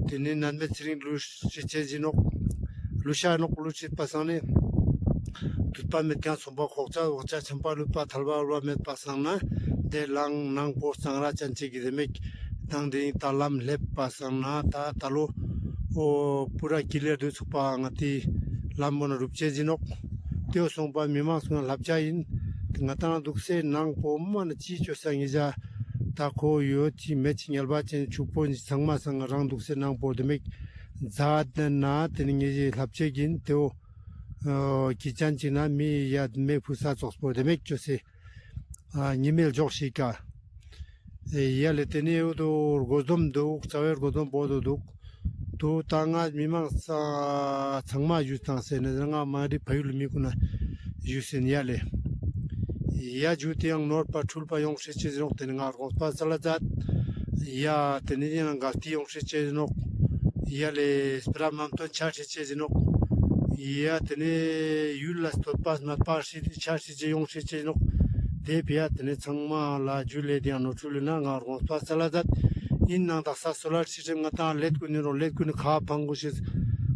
དེ་ནི་ནན་མེད་ཚེ་རིང་ལུ་ཤེས་ཆེ་ཞིག་ནོག། ལུ་ཤ་ནོག་ལུ་ཤེས་པ་སང་ནི་དུད་པ་མེད་ཁན་སོང་པ་ཁོག་ཅ་འོག་ཅ་ཆམ་པ་ལུད་པ་ཐལ་བ་ལུ་བ་མེད་པ་སང་ན་དེ་ལང་ནང་པོ་གཙང་ར་ཅན་ཅིག་གི་རེ་མེད་དང་དེ་ད་ལམ་སླེབས་པ་སང་ན་ད་ད་ལོ་འོ་པུ་ར་ཀི་ལེར་དུ་ཚུགས་པ་ང་དེ་ལམ་པོ་ན་རུབ་ཆེ་ཞིག་ནོག། དེའོ་སོང་པ་མི་མང་སོང་ལབ་ཅ་ཡིན། ང་ཏང་འདུག་སེ་ནང་པོ་མ་ན་ཅི་ཅོ་ས་ངེ་ཅ་ད་ཁོ་ཡོད་ཅི་མེད་ཅི་ཉལ་བ་ཅན་ཕྱུག་པོ་ཅི་ཚང་མ་སང་རང་འདུག་སེ་ནང་པོ་དེ་མེད་མཛད་ན་དེ་ནི་ངེ་ཅི་ལྷབ་ཅེ་གིན་དེའོ་ཀི་ཅན་ཅིག་ན་མི་ཡ་མེ་ཕུ་ས་ཙོགས་པོ་དེ་མེད་ཅོ་སེ་ཉི་མའི་ལྗོག་ཞིག་ག་ཡ་ལེ། དེ་ནི་འོ་དོ་སྒོ་འཛོམས་འདུག། རྩ་བའི་སྒོ་འཛོམས་པོ་དོ་འདུག། དུ་ད་ང་མི་མང་ས་ཚང་མ་ཞུས་བཏང་སེ་ནི་ང་མ་རི་ཕ་ཡུལ་མི་ཀུན་ན་ཞུས་སེ་ཡ་ལེ། ཡ་ཇུ་དེ་ཡང་ནོར་པ་འཁྲུལ་པ་ཡོང་ཤེས་ཅེ་ནོག། དེ་ནི་ང་དགོངས་པ་སལ་ལ་མཛད། ཡ་དེ་ནི་ཡང་ག་ཏི་ཡོང་ཤེས་ཅེ་ནོག། ཡ་ལེ་སྤེ་ར་མམ་ཏོན་ཆ་ཤེས་ཅེ་ནོག། ཡ་དེ་ནི་ཡུལ་ལ་བསྟོད་པ་སྨད་པ་ཤེས་ཆ་ཤེས་ཅེ་ཡོང་ཤེས་ཅེ་ནོག། དེ་ཕིའ་དེ་ནི་ཚང་མ་ལ་ཇུ་ལེ་དེ་ཡང་ནོར་འཁྲུལ་ལེ་ན་ང་དགོངས་པ་སལ་ལ་མཛད། ཡིན་ནང་དག་ས་སོ་ལར་སི་སི་ཊེམ་ང་ཏང་ལེད་ཀུན་ནི་རོ་ལེད་ཀུན་ནི་ཁ་ཕང་གོ་ཤེས་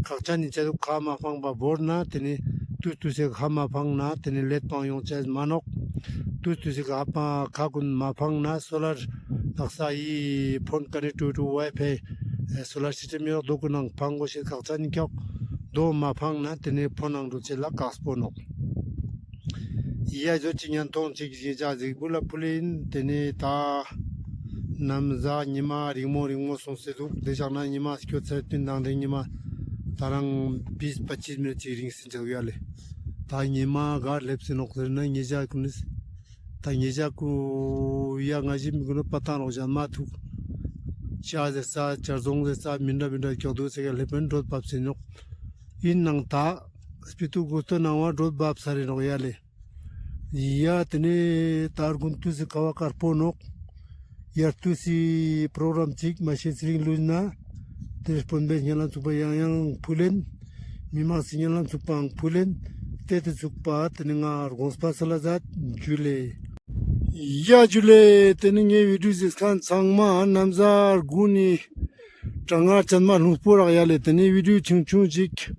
ཁག་ཅན་ནི་ཅ་དུག། ཁ་མ་ཕང་པ་བོར་ན་དེ་ནི་ཏུས་ཏུས་སེ་ཁ་མ་ཕང་ན་དེ་ནི་ལེད་ཕང་ཡོང་ཅེས་མ་ནོག། ཏུས་ཏུས་སེ་ཁ་ཕང་ཁ་ཀུན་མ་ཕང་ན་སོ་ལར་དག་ས་ཡི་ཕོན་ཀ་ནི་ཀྲུ་ཀྲུ་ཝའི་ཕའི་སོ་ལར་སི་སི་ཊེམ་ཡོད་དོ་ཀུན་ནང་ཕང་གོ་ཤེས་ཁག་ཅན་ནི་ཁྱོག། དོ་མ་ཕང་ན་དེ་ནི་ཕོན་ནང་འགྲོ་ཅེས་ལ་ཀགས་པོ་ནོག། ཡ་ཇོ་ཅིག་ཉན་ཐོང་ཅིག་ཞིག་ཅ་ཟིག་བུ་ལ་ཕུལ་ཡིན། དེ་ནི་ད་ནམ་ཟ་ཉི་མ་རིང་མོ་རིང་མོ་སོང་སེ་དུག། དེ་ཞག་ན་ཉི་མ་སྐྱོ་ཚར་ཏུན་དང་དེ་ཉི་མ་ད་རང་བིས་པ་ཅིས་མི་ཅིག་རིང་སེ་འཇག་ཡ་ལེ། ད་ཉི་མ་ག་ལེབ་སེ་ནོག་ཟེར་ན་ཉེ་ཞག་ཀུན་ནི་ད་ཉེ་ཞག་ཀུ་ཡ་ང་ཞི་མི་ཀུན་ནི་པ་ཏང་རོག་ཞན་མ་ཐུག། ཅ་ཟེར་ས་ཅར་ཟོང་ཟེར་ས་མི་འདྲ་མི་འདྲ་ཀྱོག་དུག་ཟེར་ག་ལེབ་པན་འགྲོད་བབས་སེ་ནོག། ཡིན་ནང་ད་སྤི་ཏུ་གུ་སྟོད་ནང་བ་འགྲོད་བབས་ས་རེ་ནོག་ཡ་ལེ། ཡ་དེ་ནི་ད་དགུན་དུས་སི་ཁ་བ་དཀར་པོ་ནོག། ཡར་དུས་སི་པྲོ་གྲམ་ཅིག་མ་ཤེས་ཚེ་རིང་ལུས་ན་དེ་དཔོན་པོའི་སྙན་ལམ་ཚུགས་པ་ཡང་ཡང་ཕུལ་ལེན། མི་མང་སི་སྙན་ལམ་ཚུགས་པའང་ཕུལ་ལེན། དེ་དེ་ཚུགས་པ་དེ་ནི་ང་དགོངས་པ་སལ་ལ་མཛད། ཇུ་ལེ། ཡ་ཇུ་ལེ། དེ་ནི་ངའི་བི་ཌིའོ་གཟིགས་མཁན་ཚང་མ་ནམ་ཟ་དགུན་ནི་གྲང་ངར་ཅན་མ་ལྷུང་སྤོ་རག་ཡ་ལེ། དེ་ནི་བི་ཌིའོ་ཆུང་ཆུང་ཞིག་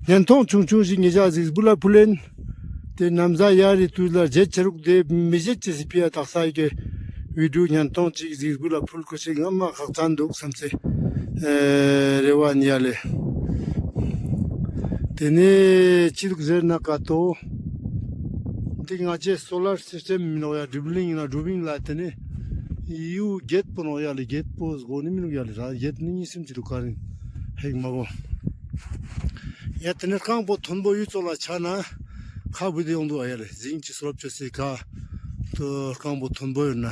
ཉན་ཐོང་ཆུང་ཆུང་ཞིག་ཉེ་ཞག་གཟིགས་བུ་ལ་ཕུལ་ལེན། དེ་ནམ་ཟ་ཡ་རི་དུས་ལ་བརྗེད་ཆ་རུག། དེ་མི་བརྗེད་ཅེས་སི་ཕི་ཡ་དག་ས་ཡི་གེ་བི་ཌིའོ་ཉན་ཐོང་ཅིག་གཟིགས་བུ་ལ་ཕུལ་དགོས་ཤེས་ངམ་མ་ཁག་ཅན་དུག་བསམ་སེ་རེ་བ་ཡིན་ཡ་ལེ། དེ་ནས་ཅི་དུག་ཟེར་ན་ཀ་ཏོ། འདི་ང་ཅའི་སོ་ལར་སིས་ཊེམ་མི་ནོག་ཡ། སྒྲིབ་གླིང་ཡིན་ན་སྒྲིབ་གླིང་ལ་དེ་ནས་ཡུ་བརྒྱད་པོ་ནོག་ཡ་ལེ། བརྒྱད་པོ་སྒོ་ནི་མི་ནོག་ཡ་ལེ། ར་བརྒྱད་ནི་གཉིས་སེམས་ཅི་དུག་ག་རིང་ཧེག་མ་གོ། ཡ་དེ་ནས་རྐང་པོ་མཐོན་པོ་ཡུལ་ཚོ་ལ་ཆ་ན་ཁ་བུད་དེ་ཡོང་དུག་ཨ་ཡ་ལེ། ཟིང་ཅི་སོ་ལབ་ཅོ་སེ་ཁ་ཏོ་རྐང་པོ་མཐོན་པོ་ཡོད་ན།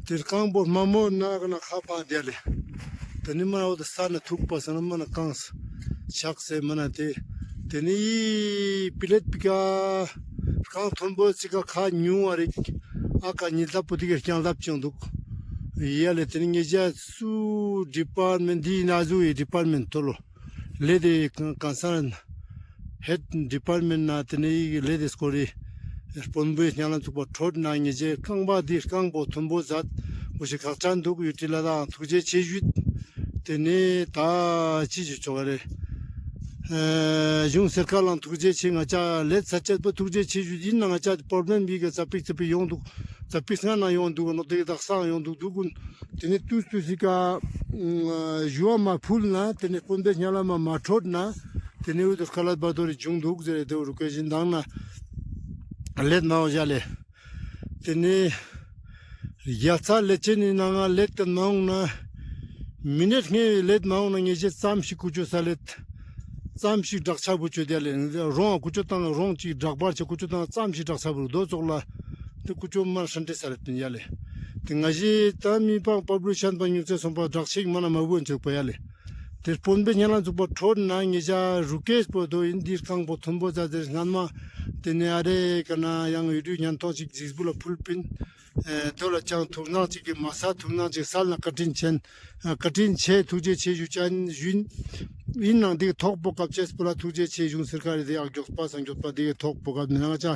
དེ་རྐང་པོ་དམའ་མོ་ན་ག་ན་ཁ་ཕང་དེ་ལེ། དེ་ནི་མ་འོ་དེ་ས་ན་ཐུག་པ་ས་ན་མ་ན་གང་ཆགས་སེ་མ་ན་དེ། དེ་ནི་པི་ལེད་པི་ཀ་རྐང་མཐོན་པོ་ཅིག་ག་ཁ་ཉུང་བ་རིག་ཨ་ཀ་ཉི་ལྡབ་པོ་དེ་ག་རྐྱང་ལྡབ་ཅིག་འདུག་ཡ་ལེ། དེ་ནི་ངེ་ཅ་སུ་ཌི་པར་མེན་ཊ་འདི་ན་ཟུ་ཡི་ཌི་པར་མེན་ཊ་ཐོ་ལོ། ལེ་དེ་གང་ས་ཧེཌ་ཌི་པཱརཊ་མེནཊ་ན་ཏེ་ནེ་ལེ་དེ་སྐོར་རེ་དཔོན་པོའི་སྙན་ལམ་ཚུགས་པ་ཕྲོད་ན་ངེ་ཅེ་རྐང་པ་དེ་རྐང་པོ་མཐོན་པོ་མཛད་འོ་ཞིག་ཁག་ཅན་འདུག་ཡུ་ཊི་ལ་དང་ཐུགས་རྗེ་ཆེ་ཞུས། ཏེ་ནེ་ད་ཅི་ཞུ་ཆོག་ག་རེ། ཨ་གཞུང་སར་ཀར་ལའང་ཐུགས་རྗེ་ཆེ། ང་ཅ་ལེད་ས་ཆེད་པོ་ཐུགས་རྗེ་ཆེ་ཞུ་ཡིན་ན་ང་ཅ་པྲོབ་ལེམ་བི་ག་ཙ་པིག་ཙ་པིག་ཡོང་འདུག་ཙ་པིག་སྔ་ན་ཡོང་འདུག་ནོ་དེ་དག་སང་ཡོང་འདུག་འདུག་གུན། ཏེ་ནེ་ཏུས་ཏུས་སི་ཀ་ཞུ་བ་མ་ཕུལ་ན་ཏེ་ནེ་དཔོན་པོའི་སྙན་ལམ་མ་མ་ཕྲོད་ན་ཏེ་ནེ་འུ་ཐུར་ཁ་ལ་བར་དོ་རེ་བྱུང་འདུག་ཟེར་རེ་དེ་རུ་ཀེ་བཞིན་དང་ན་ལེད་མ་འོ་ཞག་ལེ། ཏེ་ནེ་རྒྱལ་ཚ་ལེ་ཆེན་ནི་ནང་ང་ལེད་ཏེ་མ་འོང་ན། མི་ནེཊ་ལྔའི་ལེད་མ་འོང་ན་ངེ་ཅེ་ཙམ་ཞིག་ཀུ་ཅོ་ས་ལེད། ཙམ་ཞིག་བྲག་ཆ་བུ་ཅོ་དེ་ལེ། རོང་ཀུ་ཅོ་བཏང་རོང་ཅིག་བྲག་པར་ཆ་ཀུ་ཅོ་བཏང་ཙམ་ཞིག་བྲག་ཆ་བུ་རུ་རྡོ་ཙོག་ལ། ཏེ་ཀུ་ཅོ་མ་ཧྲན་ཏེ་ས་ལེད་པིན་ཡ་ལེ། ཏེ་ང་ཞི་ད་མི་པང་པ་བུ་ཤན་པ་ཉུག་ཚེ་སོང་པ་བྲག་ཆིག་མ་ན་མ་བུ་ཨན་ཆོག་པ་ཡ་ལེ། ཏེ་དཔོན་པོའི་སྙན་ལམ་ཚུགས་པ་ཕྲོད་ན་ངེ་ཅ་རུ་ཀེ་སྤོ་དོ་ཡིན་འདིར་རྐང་པོ་མཐོན་པོ་ཛ་ཟེར་སྔན་མ། ཏེ་ནེ་ཨ་རེ་ཀ་ན་ཡང་ཡུ་ཊུབ་ཉན་ཐོང་ཅིག་ཇིགས་པོ་ལ་ཕུལ་པིན། ཨེ་དོ་ལ་ཅང་ཐུགས་སྣང་ཅིག་གི་མ་ས་ཐུགས་སྣང་ཅིག་སལ་ན་བཀའ་དྲིན་ཆེན། ཨ་བཀའ་དྲིན་ཆེ་ཐུགས་རྗེ་ཆེ་ཞུ་ཅན་ཞུན། ཡིན་ནང་འདི་ཐོག་པོ་སྐབས་ཅེས་པོ་ལ་ཐུགས་རྗེ་ཆེ་གཞུང་སར་ཀར་རེ་དེ་ཡག་མགྱོགས་པ་སང་མགྱོགས་པ་འདི་ཐོག་པོ་སྐབས་མི་ནང་ཅ་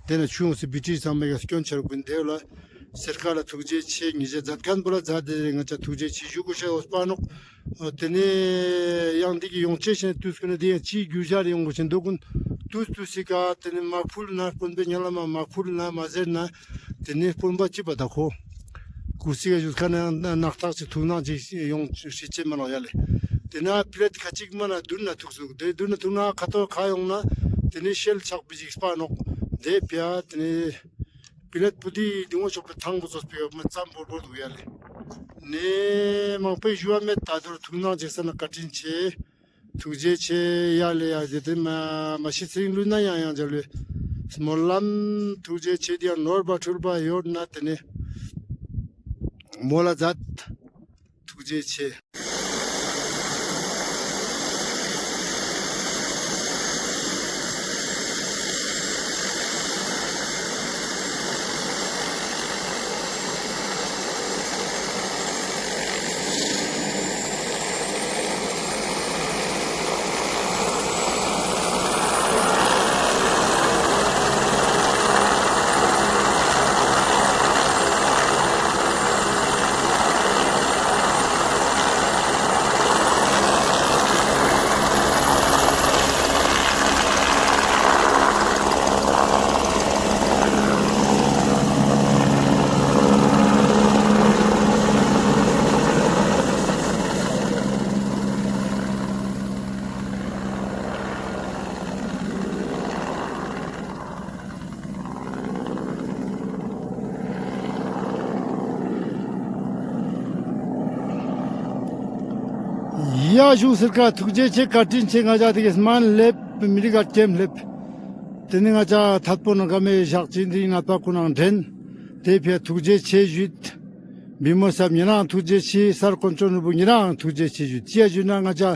དེ་ན་ཆུ་ཡོང་སི་བི་ཊི་ཚང་མེ་ག་སྐྱོན་ཆར་གུན་དེ་ལ་སར་ཀར་ལ་ཐུགས་རྗེ་ཆེ། ངེ་ཅ་མཛད་མཁན་པོ་ལ་མཛད་དེ་ང་ཅ་ཐུགས་རྗེ་ཆེ་ཞུ་དགོས་ཤེས་འོས་པ་ནོག་ཨོ་ཏེ་ནེ་ཡང་འདི་གི་ཡོང་ཅེས་ཤེས་ཏུས་ཀུན་ནེ་དེ་ཡང་ཅིའི་རྒྱུ་ཆ་རེ་ཡོང་དགོས་ཤེས་འདུག་གུན། ཏུས་ཏུས་སི་ཀ་ཏེ་ནེ་མ་ཕུལ་ན་དཔོན་པོའི་སྙན་ལམ་མ་མ་ཕུལ་ན་མ་ཟེར་ན་ཏེ་ནེ་དཔོན་པ་ཅི་པ་ད་ཁོ་ཀུར་སི་ག་ཞུ་ཁ་ན་ནག་ཐག་ཅིག་ཐུག་ནག་ཅིག་ཡོང་ཤེས་ཅེས་མ་ནོག་ཡ་ལེ། ཏེ་ན་པི་ལེད་ཁ་ཅིག་མ་ན་དུན་ན་ཐུག་སུག་ཏེ་དུན་ན་ཐུག་ན་ཁ་ཐོ་ཁ་ཡོང་ན་ཏེ་ནེ་ཤེལ་ཆག་པི་ཅིག་སྤ་ནོག་དེ་ཕི་ཡ་ཏེ་ནེ། པི་ལེད་པུ་ཏི་དིང་བོ་ཤོག་པའི་ཐང་པོ་ཙོགས་པའི་ཡོད་མ་ཙམ་བོར་བོར་འདུག་ཡ་ལེ། ནེ་མང་པོའི་ཞུ་བ་མེད། ད་དུར་ཐུགས་སྣང་ཅིག་སལ་ན་བཀའ་དྲིན་ཆེ། ཐུགས་རྗེ་ཆེ་ཡ་ལེ། ཡ་ཏེ་ཏེ་མ་མ་ཤི་ཚེ་རིང་ལུས་ན་ཡང་ཡང་འཇལ་བའི་སྨོན་ལམ་ཐུགས་རྗེ་ཆེ། དེ་ཡང་ནོར་བ་འཁྲུལ་བ་ཡོད་ན་ཏེ་ནེ་མོལ་ལ་མཛད། ཐུགས་རྗེ་ཆེ། ཡ་གཞུང་སར་ཀར་ཐུགས་རྗེ་ཆེ། བཀའ་དྲིན་ཆེ། ང་ཅག་དེ་གི་སྨན་ལེབ་མི་རིགས་ཀ་ཀེམ་ལེབ། དེ་ནི་ང་ཅག་ཐད་པོ་ནང་ཀ་མེ་བཞག་ཅིང་དེ་ནི་ནད་པ་ཀུན་ནང་འདྲེན། དེ་ཕི་ཐུགས་རྗེ་ཆེ་ཞུས། བི་མོ་སབ་ཉེ་རང་ཐུགས་རྗེ་ཆེ། སར་དཀོན་མཆོག་ནོར་བུ་ཉེ་རང་ཐུགས་རྗེ་ཆེ་ཞུས། ཅི་ཡ་ཞུས་ན་ང་ཅག་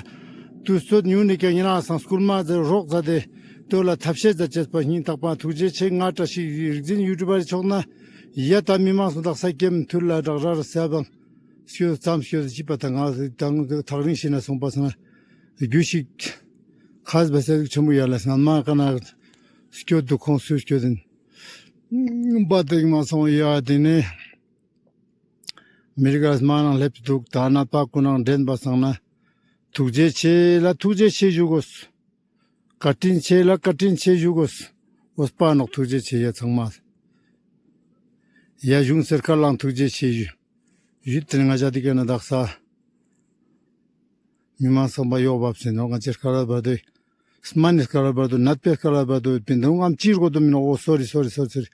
དུས་ཚོད་ཉུང་ནི་ཀ་ཉེ་རང་སང་སྐུལ་མ་ཟེར་རོགས་ཟ་དེ། དོ་ལ་ཐབས་ཤེས་ཟ་ཅེས་པ་སྙིང་ཐག་པ་ཐུགས་རྗེ་ཆེ། ང་བཀྲ་ཤིས་རིག་འཛིན་ཡུ་ཊུབ་པར་ཆོག་ན། ཡ་ད་མི་མང་སུ་དག་ས་ཀེམ་ཐུར་ལ་བྲག་རར་ས་བང་། སྐྱོད་ཙམ་སྐྱོད་ཅི་པ་ད་ང་དང་ཐག་རིང་ཤི་ན་སོང་པ་སང་རྒྱུ་ཞིག་ཁ་སྦ་ས་ཆེན་པོ་ཡ་ལ་སང་མ་ཀ་ན་སྐྱོད་དུ་ཁོང་སུ་སྐྱོད་དིན་པ་དེ་མ་སོང་ཡ་དེ་ནས་མི་རིགས་མ་ནང་སླེབས་འདུག་ད་ནད་པ་ཀུན་ནང་འདྲེན་པ་སང་ན་ཐུགས་རྗེ་ཆེ་ལ་ཐུགས་རྗེ་ཆེ་ཞུ་དགོས། བཀའ་དྲིན་ཆེ་ལ་བཀའ་དྲིན་ཆེ་ཞུ་དགོས། འོས་པ་ནོག་ཐུགས་རྗེ་ཆེ་ཡ་ཚང་མ། ཡ་གཞུང་སར་ཀར་ལའང་ཐུགས་རྗེ་ཆེ་ཞུ། ཞུ་དེ་ནི་ང་ཅག་དེ་ཀ་ན་དག་ས། མི་མང་སོང་པ་ཡོག་བབས་སེ་ནོག་ང་ཅག་སྐལ་བ་བར་དོ། སྨན་ནི་སྐལ་བ་བར་དོ། ནད་པའི་སྐལ་བ་བར་དོ། པིན་དུང་ཨམ་ཅི་རྒོ་དུམ་མི་ནོག་འོ་སོ་རི་སོ་རི་སོ་རི།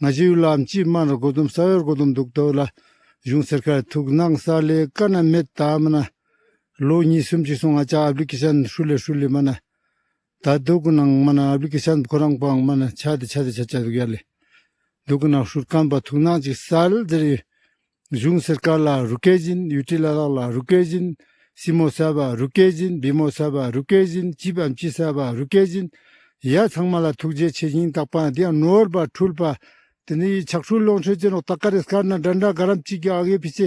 ང་ཅག་ཡུལ་ལ་ཨམ་ཅི་མ་ན་རྒོ་དུམ་ས་ཡོར་རྒོ་དུམ་འདུག་དོ་ལ། གཞུང་སར་ཀར་ཐུགས་སྣང་ས་ལེ་ཀ་ན་མེད་ད་མ་ན། ལོ་གཉིས་གསུམ་ཅིག་སོང་ང་ཅག་ཨབ་ལི་ཀེ་ཤན་ཧྲུལ་ལེ་ཧྲུལ་ལེ་མ་ན། ད་དུག་ནང་མ་ན་ཨབ་ལི་ཀེ་ཤན་ཁོ་རང་པང་མ་ན་ཆ་དེ་ཆ་དེ་ཆ་ཆ་དུག་ཡ་ལེ། དུག་ནང་ཧྲུལ་ཁན་པ་ཐུགས་སྣང་ཅིག་སལ་ཟེར་ཡོད། གཞུང་སར་ཀར་ལ་རུ་ཀེ་ཞིན། ཡུ་ཊི་ལ་ལག་ལ་རུ་ཀེ་ཞིན། སི་མོ་ས་བ་རུ་ཀེ་ཞིན། བི་མོ་ས་བ་རུ་ཀེ་ཞིན། ཅི་བམ་ཅི་ས་བ་རུ་ཀེ་ཞིན། ཡ་ཚང་མ་ལ་ཐུགས་རྗེ་ཆེ་སྙིང་ཐག་པ་དེ་ཡང་ནོར་བ་འཁྲུལ་པ། དེ་ནི་ཆག་འཁྲུལ་ལོང་འཁྲུལ་ཅེ་ནོག་ད་ཀ་རེ་སྐར་ན་འདྲ་འདྲ་ག་རམ་ཅིག་གི་ཨ་གེ་ཕི་ཅེ།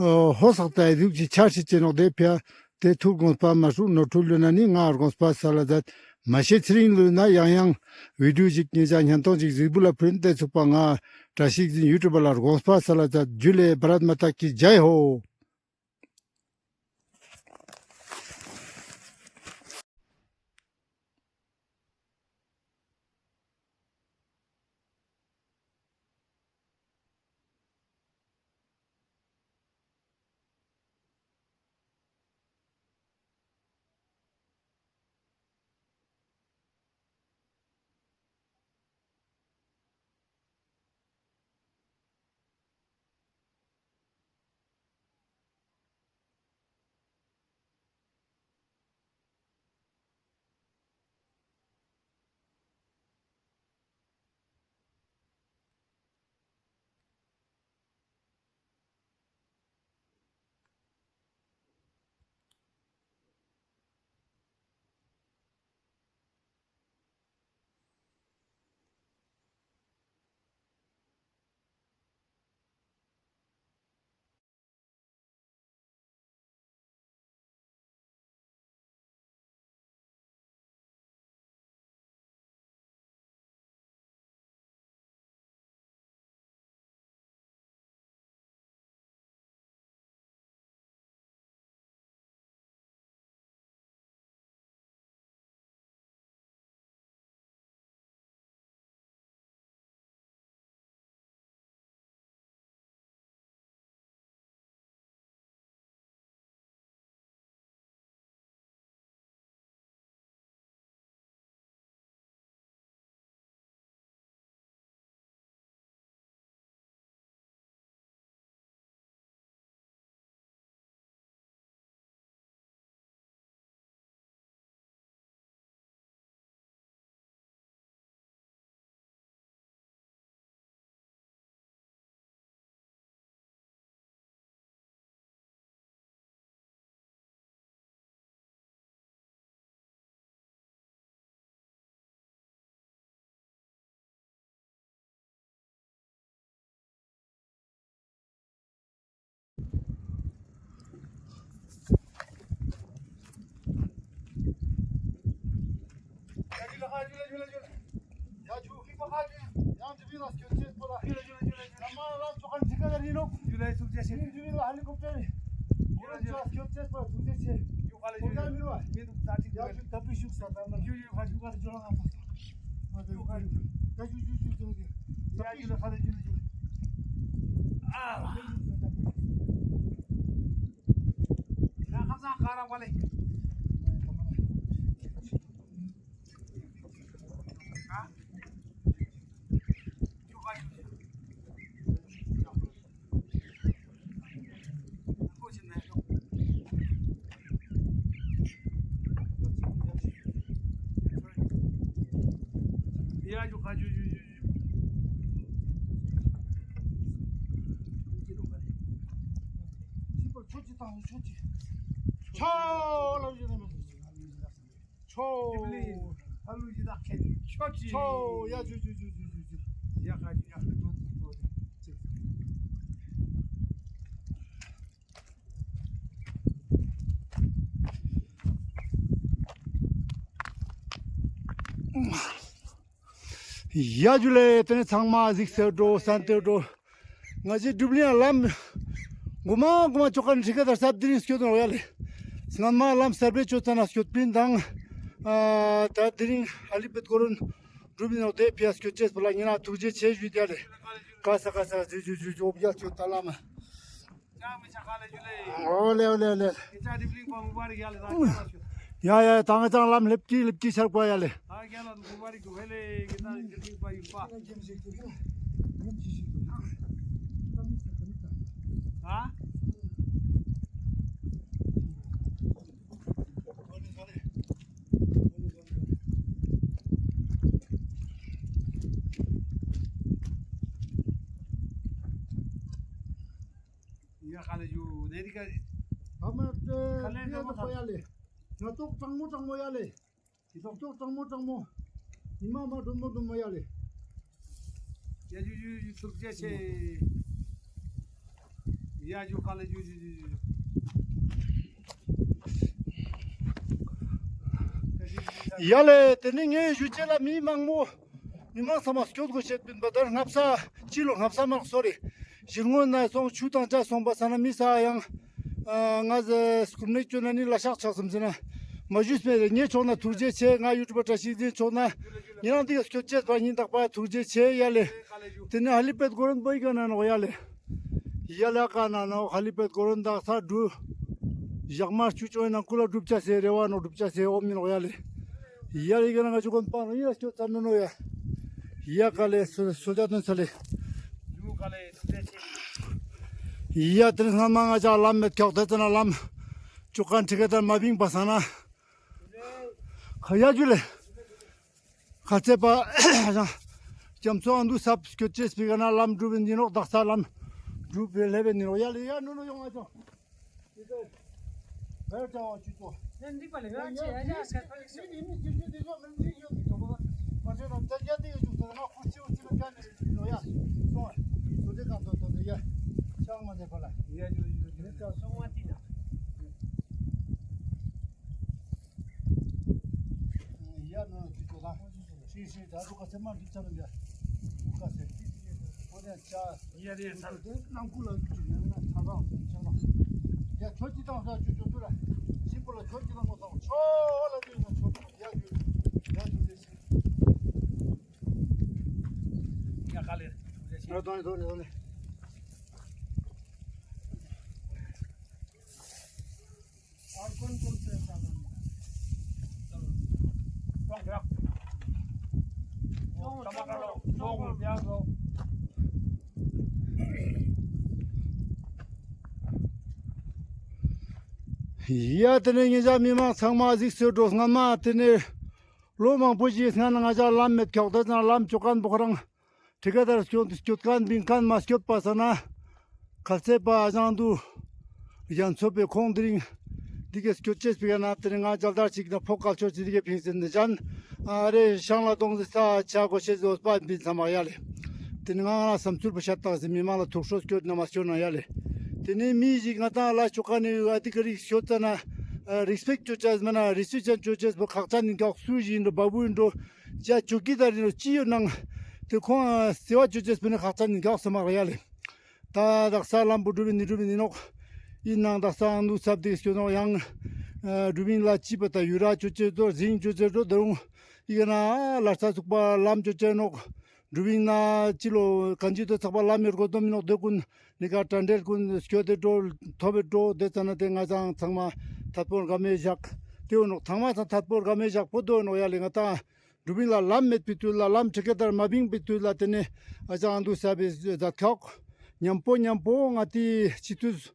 ཧོ་སག་ཏ་ཡི་དུག་ཅི་ཆ་ཤི་ཅེ་ནོག་དེ་ཕི་ཡ་ ཏེ་ཐུགས་དགོངས་པ་མ་ཧྲུག་ནོར་འཁྲུལ་ལུས་ན་ནི་ང་དགོངས་པ་སལ་ལ་ཛད། མ་ཤེས་ཚེ་རིང་ལུས་ན་ཡང་ཡང་བི་ཌིའོ་ཞིག་ཉེ་ཞ་ཉན་ཐོང་ཞིག་གཟིགས་འབུལ་ལ་ཕུལ་ཏེ་ཚུགས་པ། ང་བཀྲ་ཤིས་འཛིན་ཡུ་ཊུབ་ལ་དགོངས་པ་སལ་ལ་ཛད། ཇུ་ལེ། བྷ་རད་མ་ཏ་ཀི་ཇའི་ཧོ། ཡ་ཇུ་ལེ། ཏེ་ནེ་ཚང་མ་གཟིགས་སེ་འགྲོ་སན་ཏེ་འགྲོ། ང་ཞའི་གྲུབ་ལིང་ལམ་གོ་མ་གོ་མ་ཅོ་ཁན་ཁྲིད་ཀ་དར་སབ་དེ་རིང་སྐྱོད་དོ་ཡ་ལེ། སྔན་མ་ལམ་སར་བེ་ཅོ་ཙ་ན་སྐྱོད་པིན་དང་། ཨ་ད་དེ་རིང་ཧ་ལི་བེད་གོ་རུན་གྲུབ་ལིང་ནོག་ཏེ་ཕི་ཡ་སྐྱོད་ཅེས་པོ་ལ་ཉེ་རང་ཐུགས་རྗེ་ཆེ་ཞུས་ཏེ་ཡ་ལེ། ཀ་ས་ཀ་ས་ཇུ་ཇུ་ཇུ་ཇུ་འོ་བརྒྱལ་སྐྱོད་ད་ལ་མ། ཨོ་ལེ་ཨོ་ལེ་ཨོ་ལེ། ཡ་ཡ་ད་ང་ཅང་ལམ་ལེབ་ཀི་ལེབ་ཀི་ཤར་གོ་ཡ་ལེ། ཡ་ཁ་ལེ་ཇུ་ནེ་རི་ཀ། ཁ་ལེ་ཇུ་ཡ་ལེ། ན་ཏོག་གྲང་མོ་གྲང་མོ་ཡ་ལེ། ཏོག་ཏོག་གྲང་མོ་གྲང་མོ། ཉི་མ་མ་དྲོན་མོ་དྲོན་མོ་ཡ་ལེ། ཡ་ཇུ་ཇུ་ཇུ་ཐུགས་རྗེ་ཆེ། ཡ་ཇུ་ཁ་ལེ་ཇུ་ཇུ་ཇུ་ཇུ། ཡ་ལེ། དེ་ནི་ངའི་ཞུ་ཅེས་ལ་མི་མང་མོ། མི་མང་ཚང་མ་སྐྱོད་དགོས་ཤེས་པིན་པ་དར་སྔ་ས་ཅི་ལོ་སྔ་ས་མང་སོ་རེ། ཞིར་ངོ་ན་སོང་ཆུ་དང་ཅ་སོང་པ་ས་ན་མི་ས་ཡང་། ཨ་ང་ཟེ་སྐུམ་ནེ་ཅོ་ན་ནི་ལ་ཤག་ཆག་སམ་ཟེར་ན། མ་ཞུས་མེད་རེ་ངའི་ཕྱོགས་ན་ཐུགས་རྗེ་ཆེ། ང་ཡུ་ཊུབ་པ་བཀྲ་ཤིས་འཛིན་ཕྱོགས་ན། ཉེ་རང་འདི་ག་སྐྱོད་ཅེས་པ་ཉིན་དག་པ་ཐུགས་རྗེ་ཆེ་ཡ་ལེ། དེ་ནི་ཧ་ལི་པེད་གོ་རོན་པོ་ཡི་ག་ན་ནོག་ཡ་ལེ། ཡ་ལེ་ཀ་ན་ནོག་ཧ་ལི་པེད་གོ་རོན་དག་ས་འགྲུ། ཞག་མ་ཆུ་ཅོ་ཡིན་ན་ཀུ་ལ་འགྲུབ་ཅ་སེ་རེ་བ་ནོག་འགྲུབ་ཅ་སེ་འོ་མི་ནོག་ཡ་ལེ། ཡ་ལེ་ཡི་ག་ན་ང་ཆུ་གོན་པ་ནོ་ཡ་སྐྱོད་ཚར་ནོ་ནོ་ཡ། ཡ་ཀ་ལེ་སོ་སོ་ཅ་དོན་ས་ལེ། ཡ་དེ་རིང་སྔ་མ་ང་ཅག་ལམ་མེད་ཁྱོག་ཐད་ཙ་ན་ལམ། ཅུ་ཀན་ཁྲི་ཀ་ཏར་མ་བིང་པ་ས་ན། ཁ་ཡ་ཇུ་ལེ། ཁ་ཚེ་པ། རྒྱ་མཚོ་ཨ་འདུ་སབ་སྐྱོད་ཅེས་པི་ག་ན་ལམ་འགྲུབ་པའི་ཉིན་རོགས་དག་ས་ལམ། འགྲུབ་པའི་ལེབ་པའི་ཉིན་རོགས་ཡ་ལེ་ཡ་ནོ་ནོ་ཡོང་ང་ཅོ། ཡི་གེ། བེར་ཅང་བ་ཆུ་ཏོ། ནན་རིག་པ་ལེ་ང་ཆེ་ཡ་ཡ་ཤ་ཁ་ལེ་ཤ། མི་མི་ཆུ་ཆུ་དེ་ཚོ་མི་འདི་ཡོད་མི་ཐོག་ལ། མ་ཆེ་ན་ད་ཡ་དེ་ཡོད་ཆུ་ཚོ་ང་ཁུ་ཆེ་བ་ཆེ་ན་ཀ་ནེ་རེ་ཡོད་ཡ། སོང་ཨ། སོ་དེ་གང་ཐོ་ཐོ་དེ་ཡ། ཤང་མ་ནེ་ཁོ་ལ། ཡ་ཡོད་ཡོད་ཡོད། ཡ་ནོ་ཆུ་ཏོ་ལ། ཤི་ཤི་ད་རུ་ཀ་སེ་མ་འདི་ཆ་རུ་ཡ། རུ་ཀ་སེ། ཁོ་ནས་ཆ། ཡ་རེ་ས། དེ་ནང་ཁུ་ལ་ཆུ་ནང་ན་ཚ་བ་ཆ་ལ། ཡ་ཁྱོད་ཀྱི་ཏང་ས་ཆུ་ཆུ་ཏུ་ལ། ཤི་པོ་ལ་ཁྱོད་ཀྱི་ལ་མོ་ཏང་ཆོ་ལ་དེ་ན་ཆོ་ཡ་ཡུ། ཡ་ཆུ་དེ་ཤི། ཡ་ཀ་ལེ། ཡ་དོ་ནི་དོ་ནི་དོ་ནི། ཡ་དེ་ནས་ཉེ་ཞ་མི་མང་ཚང་མ་གཟིགས་སུ་འགྲོ། སྔ་མ་དེ་ནས་ལོ་མང་པོ་ཞིག་སྔ་ན་ང་ཅག་ལམ་མེད་ཁྱོག་ད་ཙང་ལམ་ཅོ་ཁན་པོ་ཁོ་རང་ཁྲི་ཀ་ཏར་སྐྱོད་སྐྱོད་ཁན་བིང་ཁན་མ་སྐྱོད་པ་ས་ན། ཁ་ཚེ་པ་ཨ་ཞང་དུ་རྒྱ་མཚོ་པའི་ཁོང་དེ་རིང་འདི་གའི་སྐྱོད་ཅེས་པི་ག་ན་དེ་རིང་ང་ཇལ་དར་ཅིག་ན་ཕོ་སྐལ་ཆོ་ཅི་འདི་གའི་ཕིང་སེ་ནི་ཅན། ཨ་རེ་ཤང་ལ་གཏོང་ཟི་ས་ཆ་གོ་ཤེས་ཟོ་སྤ་འདི་ཚང་མ་ཡ་ལེ། དེ་ནི་ང་ང་ལ་བསམ་ཚུལ་པོ་ཤད་ཏག་ཟི་མི་མང་ལ་ཐུགས་ཤོ་སྐྱོད་ན་མ་སྐྱོད་ན་ཡ་ལེ། དེ་ནི་མི་ཞིག་ང་ཏང་ལ་ཆོ་ཁན་ནི་ཨ་དི་ཀ་རིག་སྐྱོད་ཙ་ན་རིག་སྤེག་ཅོ་ཅེས་མ་ན་རིག་སུ་ཅན་ཅོ་ཅེས་པོ་ཁག་ཅན་ནི་ཁག་སུ་ཞིག་ཡིན་འགྲོ་བ་བུ་ཡིན་འགྲོ། ཅ་ཅོ་ཀི་དར་ཡིན་འགྲོ་ཅི་ཡོད་ནང་དེ་ཁོང་ཨ་སེ་བ་ཅོ་ཅེས་པོ་ནི་ཁག་ཅན་ནི་ཁག་སེ་མ་ར་ཡ་ལེ། ད་དག་ས་ལམ་བུ་འགྲུབ་ནི་འགྲུབ་ནི་ནོག། ཡིན་ནང་དག་ས་ཨང་དུ་སབ་དེ་སྐྱོད་ནོག་ཡང་། འགྲུབ་ཡིན་ལ་ཅི་པ་ད་ཡུ་ར་ཅོ་ཅེ་དོ་རིང་ཅོ་ཅེ་དོ་དེ་རུང་ཡི་ག་ན་ལ་རྩ་ཚུགས་པ་ལམ་ཅོ་ཅེ་ནོག། འགྲུབ་ཡིན་ན་ཅི་ལོ་གང་ཅི་དོ་ཚགས་པ་ལམ་མེར་གོ་དོ་མི་ནོག་དེ་ཀུན་ནི་ཀ་དྲ་འབྲེལ་ཀུན་སྐྱོད་དེ་འགྲོ་ཐོབ་པའི་འགྲོ་དེ་ཙ་ན་དེ་ང་ཚང་ཚང་མ་ཐད་པོ་དགའ་མེད་བཞག་དེ་འོ་ནོག། ཚང་མ་ཚང་ཐད་པོ་དགའ་མེད་བཞག་པོ་དོ་ནོག་ཡ་ལེ། ང་ཏང་འགྲུབ་ཡིན་ལ་ལམ་མེད་པའི་དུས་ལ་ལམ་ཁྲི་ཀ་ཏར་མ་བིང་པའི་དུས་ལ་དེ་ནས་ཨ་ཅག་ཨང་དུ་ས་བའི་མཛད་ཁག་ཉམ་པོ་ཉམ་པོ་ང་ཏི་སྤྱི་འཐུས་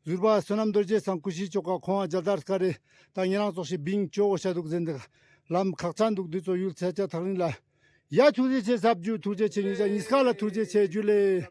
ཟུར་པ་བསོད་ནམས་རྡོ་རྗེ་སང་ཀུ་ཤི་ཅོ་ཀ་ཁོང་ཨ་ཇལ་དར་སྐ་རེ་ད་ཉེ་རང་ཙོགས་ཤིག་བིང་ཅོ་གོ་ཤ་འདུག་ཟེར་འདུག། ལམ་ཁག་ཅན་འདུག་འདི་ཚོ་ཡུལ་ཚེ་ཆ་ཐག་རིང་ལ་ཡ་ཐུགས་རྗེ་ཆེ་ཟབ་རྒྱུ་ཐུགས་རྗེ་ཆེ། ཉེ་ཞ་ཉིས་ཀ་ལ་ཐུགས་རྗེ་ཆེ་ཇུ་ལེ།